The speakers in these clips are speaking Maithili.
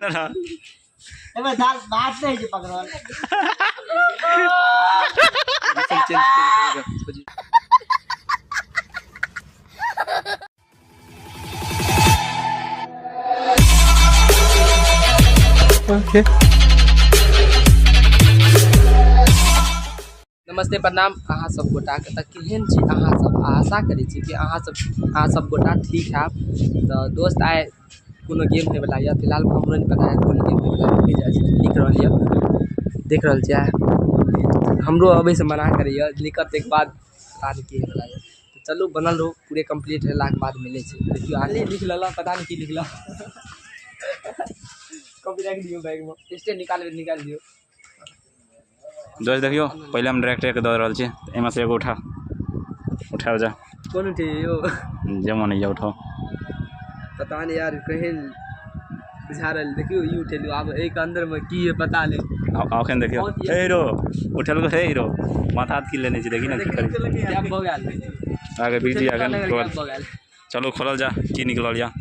एमे दाल भात नहीं छै पकड़ल। ओके। नमस्ते, प्रणाम अहाँ सब गोटाके। तऽ केहन छी अहाँ सब? आशा करै छी कि अहाँ सब गोटा ठीक हैब। तऽ दोस्त, आइ कोनो गेम होइवला यऽ। फिलहाल हमरो नहि पता है कोन गेम होइवला यऽ। लिख रहल यऽ, देख रहल छियै। हमरो अबैसँ मना करैए लिखत, ताहिके बाद पता नहि की होइवला यऽ। तऽ चलू, बनल रहू, पूरे कम्प्लीट भेलाके बाद मिलै छै। देखियौ, आगे लिख लेलक, पता नहि की लिखलक। कॉपी राखि दियौ बैगमे, स्टेट निकालबै, निकालि दियौ। दोस्त, देखियौ, पहिले हम डायरेक्टरके दऽ रहल छी। एहिमे से एगो उठा, उठाओ जा। कोन उठे यौ? जे मन होइए, उठाओ। पता नहीं यार, कहीं बुझा रहल। देखियौ, ई उठेलू, आब एहिके अंदरमे की है पता नहीं। अखन देखियौ। हे हीरो, उठेलको। हे हीरो, माथा हाथ की लेने छी, देखी ने की करी। गैप भऽ गेल। आगे बीच अखन। गैप भऽ गेल। चलू, खोलल जा, की निकलल या।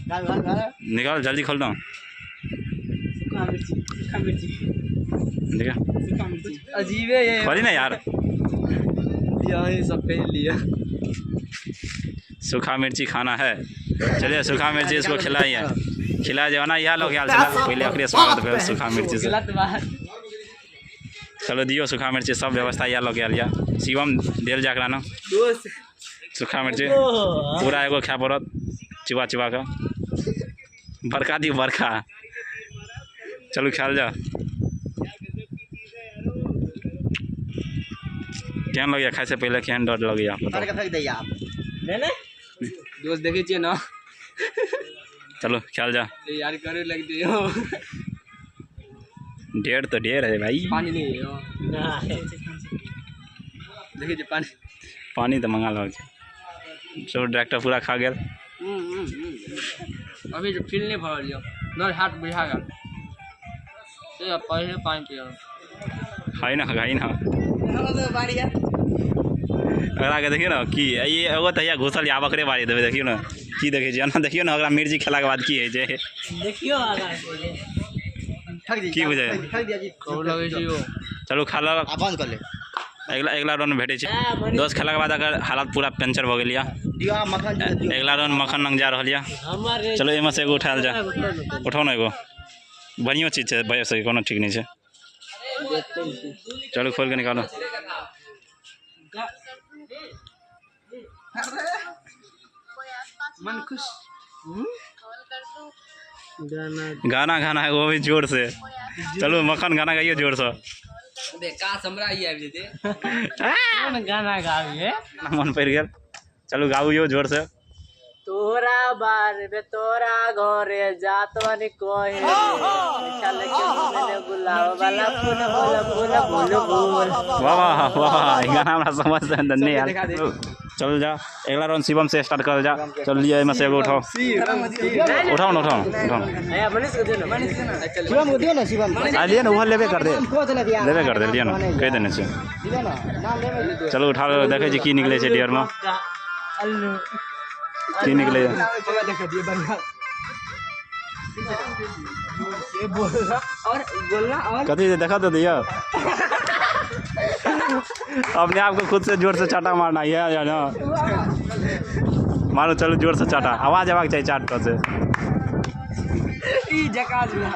गाल गाल गाल। निकाल, जल्दी खोल दो। सूखा मिर्ची, सूखा मिर्ची। ठीक है। सूखा मिर्ची। अजीबे ये। खोली ना यार। यही सब पहन लिया। सूखा मिर्ची खाना है। चलिए, सूखा मिर्ची इसको खिलाइए, खिला जाओ ना। यह लोग आयल छलै पहिले, ओकरे स्वागत भेल सूखा मिर्ची से। गलत बात। चलो, दियौ सूखा मिर्ची। सब व्यवस्था इएह लऽ के आयल यऽ। शिवम, देल जा एकरा ने। दोस्त। सूखा मिर्ची पूरा एगो खाय पड़त चिबा चिबा कऽ। बड़का दियौ, बड़का। चलू, खायल जा। केहन लगैया? खाय से पहिले केहन डर लगैया, बताउ। के फेंक दैया आप नहीं नहीं। दोस्त, देखै छियै ने। चलो, खायल जा। ए यार, करे लगते हो। डेढ़ तो डेढ़ है भाई। पानी नहीं है यो। देखै छियै पानी। पानी तऽ मंगा रहल छै। चलो, डायरेक्टर पूरा खा गेल। अभी जो फील नहीं भऽ रहल यऽ न, हाथ बुझा गेल से पहिले पानी पियब। खाइ ना, खाइ ना। एकरा के देखियौ ने की ई एगो तऽ हैया घुसल, आब ओकरे बारी देबै। देखियौ ने की देखै छियै एना। देखियौ ने, ओकरा मिर्ची खेलाके बाद की होइ छै। देखियो आगा। ठक दी। की बुझाइ? ठक दिया जी। कहू लगै छै यौ। चलू, खा लऽ। आ बंद कर ले। अगिला अगिला राउंड भेटै छै। दोस्त, खेलाके बाद अगर हालत पूरा पंचर भऽ गेल यऽ। दियो आ मक्खन दियो। अगिला राउंड मक्खन लग जा रहल यऽ। चलो, एहिमे से एगो उठायल जा। उठाउ ने एगो, बढ़ियो चीज छै भैया से, कोनो ठीक नहि छै। चलू, खोल के निकालो। मन खुश। गाना गाना है, वो भी जोर से। चलो मक्खन, गाना गाइए जोर से। बे, काश हमरा ई आबि जेतै। कोन गाना गाबिए? मन पड़ि गेल। चलू, गाबू यौ जोर से। तोरा बारे में तोरा घरे जात बानी कहे, चल के मैंने गुलाब वाला फूल, फूल फूल फूल फूल। वाह वाह वाह वाह, ई गाना हमरा समझ से नहीं आयल। देखा दे। चल जा, अगला राउंड शिवम से स्टार्ट करल जा। चल लिया, एहिमे से एगो उठाओ, उठाओ ना, उठाओ, उठाओ। ए, मनीष को दे ना, मनीष को ना। शिवम को दियो ना, शिवम को। आ लिए ना, ओहो लेबे कर दे। को देलक यार? लेबे कर दे, लिअ ना, कहि देने छै। दियो ना, नाम लेबे। चलू, उठा लो। देखै छी की निकलै छै डियरमे। अल्लू। की निकलै छै? हमरा देखा दिए बढ़िया से बोलना और बोलना और कथी छै? देखा तो दिया। अपने आप को खुद से जोर से चाटा मारना है या ना मारो। चलो, जोर से चाटा, आवाज आवाज चाहिए चाट से। ई जकास भेला।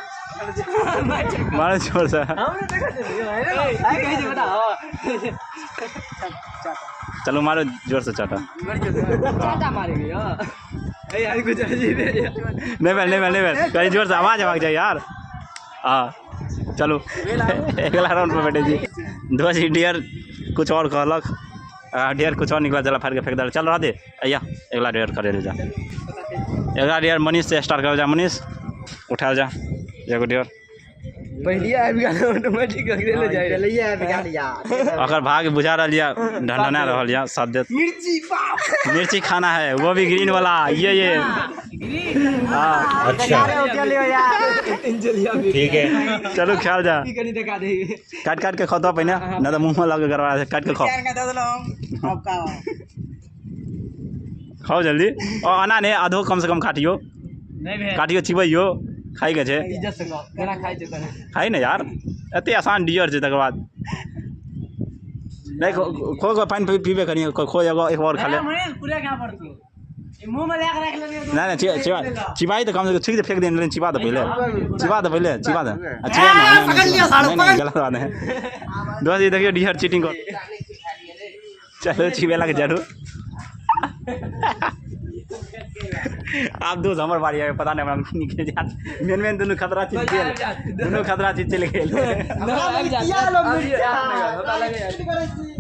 मारो जोर से। हमरे देखा दे, की कहै छै बताओ। चलो, मारो जोर से चाटा। चाटा मारेंगे यार। ए यार, कुछ अजीब है यार। नहीं भेल, नहीं भेल, नहीं भेल। कहीं जोर से आवाज आवाज चाहिए यार। हाँ, चलो, अगला राउंड पर बैठे जी। दोस्त, ई डियर कुछ और कहलक, डियर कुछ और निकला। चला, फाड़ के फेंक दल। चल, रह दे। अय्या, अगला डियर करे ले जा। अगला डियर मनीष से स्टार्ट कर जा। मनीष, उठा जा एगो डियर। पहले आबि गेल, ऑटोमेटिक अगले जाय। चलिए, आबि गेल यार। ओकर भाग बुझा रहल यऽ, ढंढना रहल यऽ साथ देत। मिर्ची बाप। मिर्ची खाना है, वो भी ग्रीन वाला। ये हाँ। अच्छा। चलियो यार। ठीक है। चलो, ख्याल जा। की कनी देखा दे। काट काट के खाओ पहिने, न तऽ मुँह में लग गड़बड़ा छै। काट के खाओ। का दे देलहुँ, अब का? खाओ जल्दी। और आना नहीं, आधो कम से कम काटियो, काटियो चिबैयो, खाइके छै। इज्जत से खाओ, केना खाइ छै तेना। खाइ ने यार, एते आसान डियर छै। तकर बाद नहीं खो खो पानि पीबे करिए, खो एगो एक और खा ले। पूरा खा पड़तौ, मुंह में लेके रख लेने। नहीं नहीं, चिबा चिबाई तो कम से कम ठीक से फेंक देने, लेकिन चिबा दे पहले, चिबा दे पहले, चिबा दे। चिबा नहीं, पकड़ लिया साला, नहीं नहीं गलत बात है दोस्त। ये देखियो डियर चीटिंग कर। चलो चिबे लग जरूर। आब दोस्त हमर बारी आबि, पता नहीं हमरा की निकलि जायत। मेन मेन दुनू खतरा चीज गेल, दुनू खतरा चीज चलि गेल।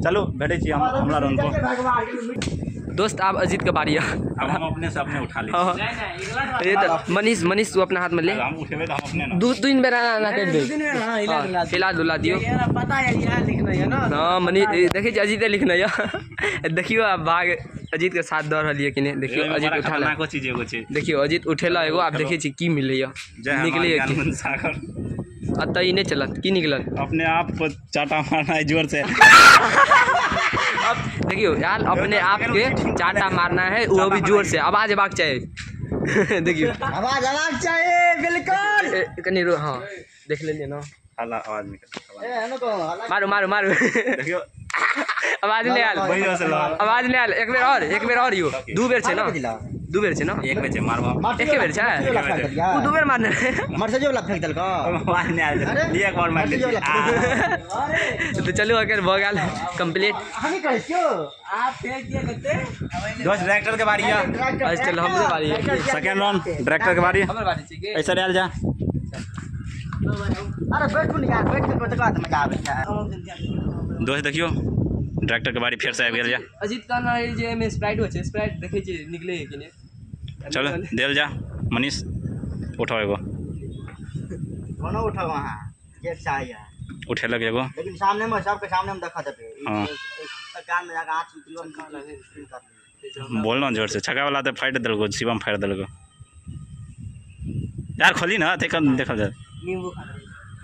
चलू भेटै छी हम हमरा राउंड पर। दोस्त आब अजीत के बारी है। अब हम अपने से अपने उठा ली। हाँ, ये तो मनीष, मनीष तू अपना हाथ में ले। हम उठेबे तो हम अपने ना दू तीन बेर एना एना करि दे, हाँ, हिला डुला दियौ। पता है यहाँ लिखना है ना। हाँ मनीष, देखै छी अजीते लिखने यऽ। देखियौ आब भाग अजीत के साथ दऽ रहल यऽ कि नहि। देखियौ अजीत बड़ा उठा ले। खतरनाको चीज एगो छै। देखियौ अजीत उठेला एगो, आब देखै छी की मिलैया, जय हनुमान निकलैया ज्ञान की। गुण सागर। एतऽ ई नहि चलत। की निकलल? अपने आप को चाटा मारना है जोर से। देखियौ यार, अपने आप के चाटा मारना है, वो भी जोर से, आवाज अयबाक चाही। देखियौ आवाज आवाज चाहिए बिल्कुल। कनि रो, हाँ देख लेलियै ना। हल्ला आवाज निकल। ए हेलो तो हल्ला। मारू मारू मारू। देखियौ आवाज नहि आयल। वही से लगा। आवाज नहि आयल। एक बेर और, एक बेर और यौ। दू बेर छै ना, दू बेर छै ना। एक बेर छै मारबा। एके बेर छै? ओ दू बेर मारने रहै। मर्सिडीज वाला फेंक देलको। आवाज नहि आयल। एक बार मारि मर्सिडीज वाला। तऽ चलू अगर भऽ गेल कम्प्लीट। हमी कहै छियौ। आप फेंक दिए कते। दोस्त डायरेक्टर के बारी है। आज चल हमरे बारी है। सेकंड राउंड डायरेक्टर के बारी। हमर बारी छै की? ऐसा आयल जा। अरे बैठू ने यार, बैठ के तकर बाद मजा आबै छै। दोस्त देखियो डायरेक्टर के बारी फेर से आबि गेल जा। अजीत कहना है जे एहिमे स्प्राइट होइ छै, स्प्राइट देखै छियै निकलै है कि नहि। चलो देल जा। मनीष उठाओ एगो। कोनो उठाओ अहाँ जे चाहिए। उठेलक एगो। लेकिन सामने में सबके सामने में देखा देबै। हाँ। कान में जाके आँच निकलो कर ले। बोलना जोर से। छक्का वाला तो फाड़ देलको, शिवम फाड़ देलको यार। खोली ना ते कम देखल जाए। नींबू खाना।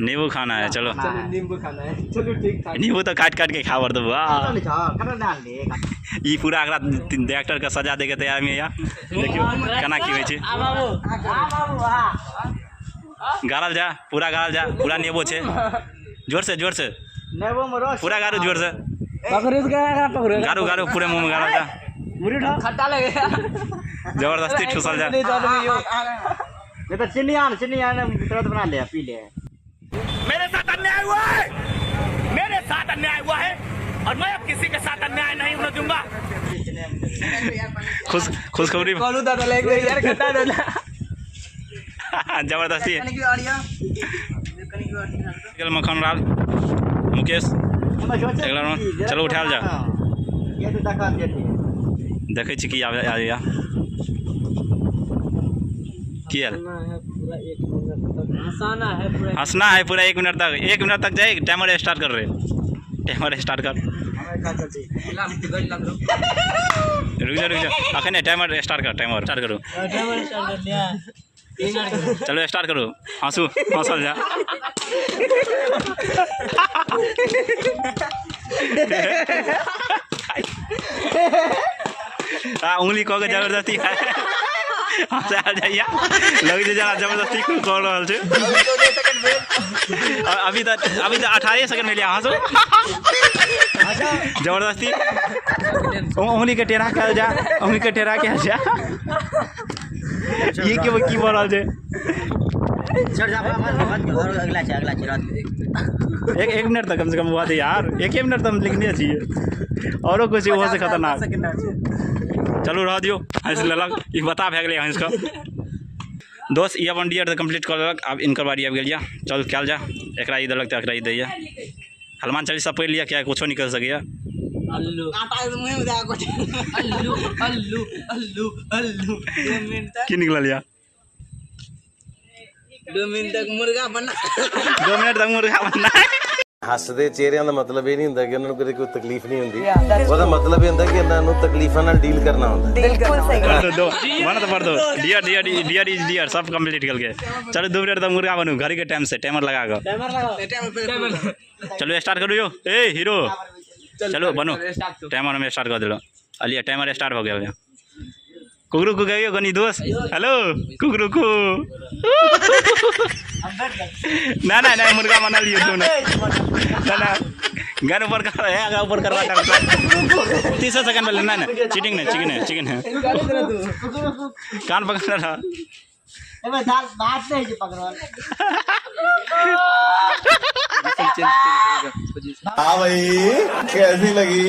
नींबू खाना है, चलो। चलू नींबू खाना है, चलू ठीक ठाक। नींबू तो काट काट के खावर दो वाह। कटल छ, कटल डाल ले। ई पूरा एकरा डायरेक्टर के सजा दे के तैयार में या। देखियो केना की होइ छै। आ बाबू, आ बाबू, आ गाड़ल जा, पूरा गाड़ल जा, पूरा नेबो छै। जोर से, जोर से। नेबो में रस। पूरा गाड़ू जोर से। पकड़ो का पकड़ो। गाड़ू गाड़ू, पूरे मुंह में गाड़ल जा। मुड़ी उठाओ। खट्टा लगे। जबरदस्ती ठुसल जा। नहीं तो चीनी आन, चीनी आन तुरंत बना ले, पी ले। मेरे साथ अन्याय हुआ है, मेरे साथ अन्याय हुआ है और मैं अब किसी के साथ अन्याय नहीं होने दूंगा। खुश खुशखबरी। कहलू दादा एक बेर यार खट्टा दादा। जबरदस्ती गेल मखन लाल मुकेश। अगला राउंड चलो उठायल जा। ये तो देखा जेठी। देखै छी की आबै आबैया की आयल। हंसाना है पूरा। हंसना है पूरा एक मिनट तक, एक मिनट तक जाए। टाइमर स्टार्ट कर रहे, टाइमर स्टार्ट कर। रुक जा, रुक जा, अखन टाइमर स्टार्ट कर, टाइमर स्टार्ट करू। टाइमर स्टार्ट कर लिया। चलो स्टार्ट करू, हंसू, हंसल जा। आ उंगली कऽ के जबरदस्ती हंसायल जाइया, लगै छै जेना जबरदस्ती कऽ रहल छै। अभी तऽ 18 सेकंड भेलै। हंसू जबरदस्ती, उंगली के टेढ़ा कयल जा, उंगली के टेढ़ा कयल जा। ई के की भऽ रहल छै? छोड़ जा, और अगला छै, अगला छै रात। एक एक मिनट तक कम से कम हुआ था यार, एक मिनट तऽ हम लिखने छियै। औरो कुछ ओहो से खतरनाक। चलू रह दियौ, हँसि लेलक ई, बता भए गेलै हँसि कऽ। दोस्त ई अपन डियर तऽ कम्प्लीट कऽ लेलक, आब इनकर बारी आबि गेल यऽ। चल कयल जा। एकरा ई देलक तऽ एकरा ई दैया। हनुमान चालीसा पढ़ि लिअ, किया कुछो निकलि सकैए। अल्लू आटा मुँह में दे कुछ। अल्लू अल्लू अल्लू अल्लू। 2 मिनट तक, की निकलल यऽ? 2 मिनट तक मुर्गा बना। 2 मिनट तक मुर्गा बनना। ਹੱਸਦੇ ਚਿਹਰਿਆਂ ਦਾ ਮਤਲਬ ਇਹ ਨਹੀਂ ਹੁੰਦਾ ਕਿ ਉਹਨਾਂ ਨੂੰ ਕਦੇ ਕੋਈ ਤਕਲੀਫ ਨਹੀਂ ਹੁੰਦੀ। ਉਹਦਾ ਮਤਲਬ ਇਹ ਹੁੰਦਾ ਕਿ ਇਹਨਾਂ ਨੂੰ ਤਕਲੀਫਾਂ ਨਾਲ ਡੀਲ ਕਰਨਾ ਹੁੰਦਾ। बिल्कुल सही। कर दो, दो बन तो पढ़ दो। Dear dear dear is dear सब कंप्लीट करके चलो 2 मिनट तक मुर्गा बनू, घड़ी के टाइम से टाइमर लगा कर। टाइमर लगाओ। चलो स्टार्ट करू यो। ए हीरो चलो बनो। स्टार्ट करू। टाइमर में स्टार्ट कर दिलो। अलिया टाइमर स्टार्ट हो गया। कुकरू कहियो कनी दोस्त। हेलो कुकरू कु। ना ना ना मुर्गा बना लियो तू ना ना ना घर ऊपर कर है आगा ऊपर करवा कर 30 सेकंड पहले। ना ना चीटिंग नहीं, चिकन है, चिकन है। कान पकड़ रहा। दाल भात नहीं छै पकड़ल। हाँ भाई कैसी लगी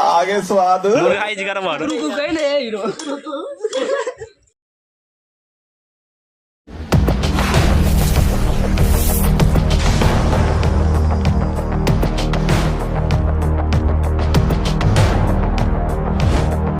आगे स्वाद। मुर्गा is गड़बड़। कहि ने हीरो।